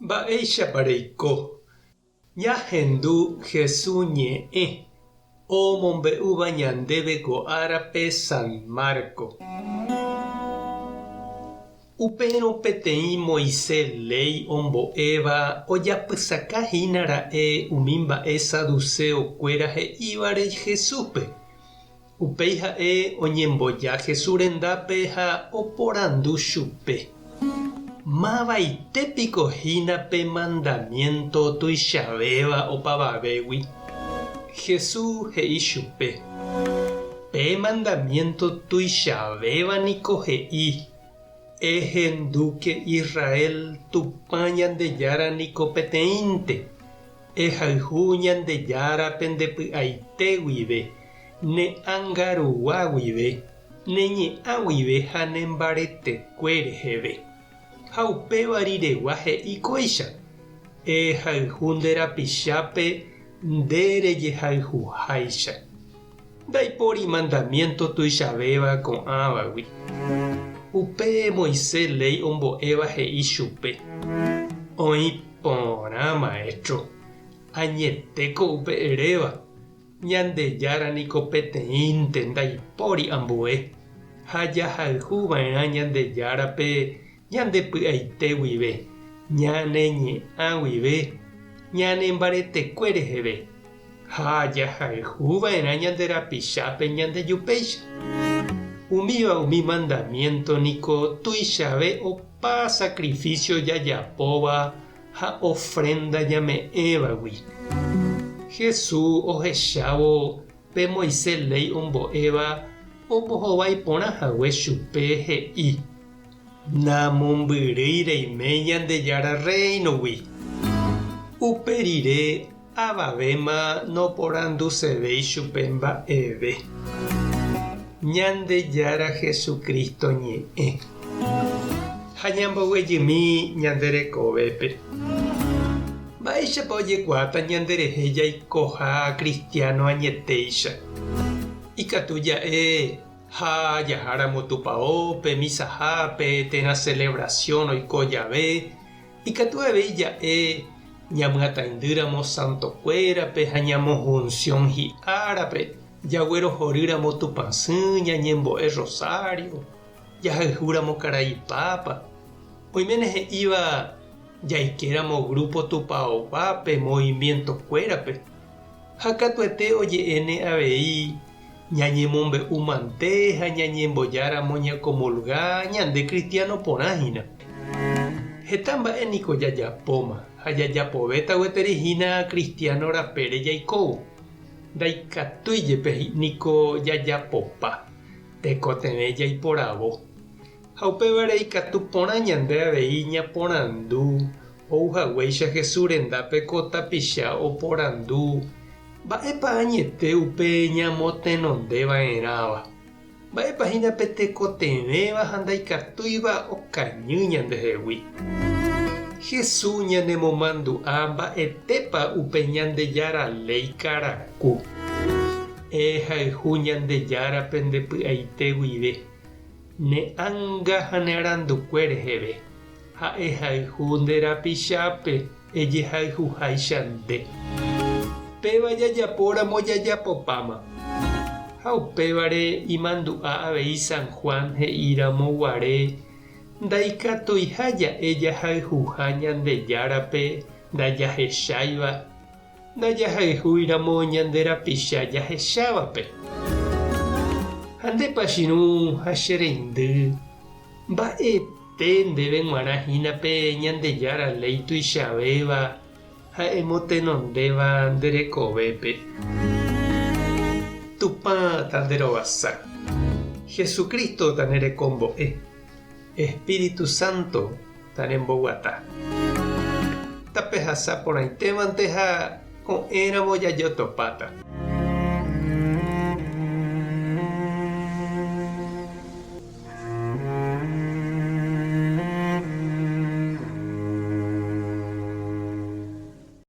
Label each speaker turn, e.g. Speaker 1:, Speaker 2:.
Speaker 1: Mba'éichapa reiko? Ñahendu Jesús ñe'ẽ omombe'úva ñandéve ko árape San Marco. Upérõ peteĩ Moisés léi ombo'éva ojapysaka hína ra'e umi mba'e saduceo kuéra he'ívare Jesúspe. Upéi ha'e oñemboja Jesús rendápe ha oporandu chupe, Mavaite piko hína pe mandamiénto tuichavéva opavavégui? Jesús he'i chupe, Pe mandamiénto tuichavéva niko he'i, Ehendúke Israel, Tupã Ñandejára niko peteĩnte. Ehayhu Ñandejárape nde py'aite guive, ne ánga rugua guive, ne ñe'ã guive ha ne mbaretekue reheve. Ha upéva riregua he'i kóicha, Ehayhu nde rapichápe nde rejehayhuháicha. Ndaipóri mandamiénto tuichavéva ko'ãvagui. Upe Moisés léi ombo'éva he'i chupe, Oĩ porã, Maestro, añetéko upe eréva, Ñandejára niko peteĩnte ndaipóri ambue, ha jahayhu va'erã Ñandejárape ñande py'aite guive, ñane ñe'ã guive, ñane mbaretekue reheve, ha jahayhu va'erã ñande rapichápe ñandejupéicha. Umíva umi mandamiénto niko tuichave opa sakrifísio jajapóva ha ofrénda ñame'ẽvagui. Jesús ohechávo pe Moisés léi ombo'éva ombohovái porã hague chupe he'i, Namombyrýi reime Ñandejára Rréinogui. Upe rire avavéma noporandusevéi chupe mba'eve. Ñandejára Jesucristo ñe'ẽ. Ha ñamboguejymi ñande rekovépe. Mba'éichapa ojekuaáta ñanderehe jaikoha kristiáno añetéicha? Ikatu ja'e ha jaháramo tupaópe, misahápe térã celebración oiko jave, ikatu avei ja'e ñamyataindýramo santokuérape ha ñamohunción hi'árape, jaguerohorýramo Tupãsy, ñañembo'e rosario, jahayhúramo karai Papa. Oiméne he'íva jaikéramo grupo tupaoguápe, movimiento-kuérape, ha katuete oje'éne avei Ñañemombe'u mante ha ñañembojáramo ñakomulga ñande kristiáno porã hína. Heta mba'e niko jajapóma ha jajapovéta gueteri hína kristiáno rapére jaikóvo. Ndaikatúi jepe niko jajapopa, tekotevẽ jaiporavo. Ha upévare ikatu porã ñande avei ñaporandu ou haguéicha Jesús rendápe ko tapicha oporandu, Mba'épa añete upe ñamotenonde va'erãva? Mba'épa hína pe tekotevẽva ha ndaikatúiva okañy ñandehegui? Jesús ñanemomandu'a mba'etépa upe Ñandejára léi karaku. Ehayhu Ñandejárape nde py'aite guive. Ne ánga ha ne arandukue reheve, ha ehayhu nde rapichápe ejehayhuháicha nde. Péva jajapóramo jajapopáma. Ha upévare imandu'a avei San Juan he'íramo guare ndaikatuiha ja'e jahayhuha Ñandejárape ndajahecháiva, Ndajahayhúiramo ñande rapicha jahechávape. Ha ndépa chirũ ha che reindy, mba'ete ndéve g̃uarã hína pe Ñandejára léi tuichavéva ha emotenondéva nde rekovépe? Tupã tanderovasa. Jesucristo tanerekombo'e. Espíritu Santo tanemboguata. Tapehasa porãitévante ha ko'ẽramo jajotopáta.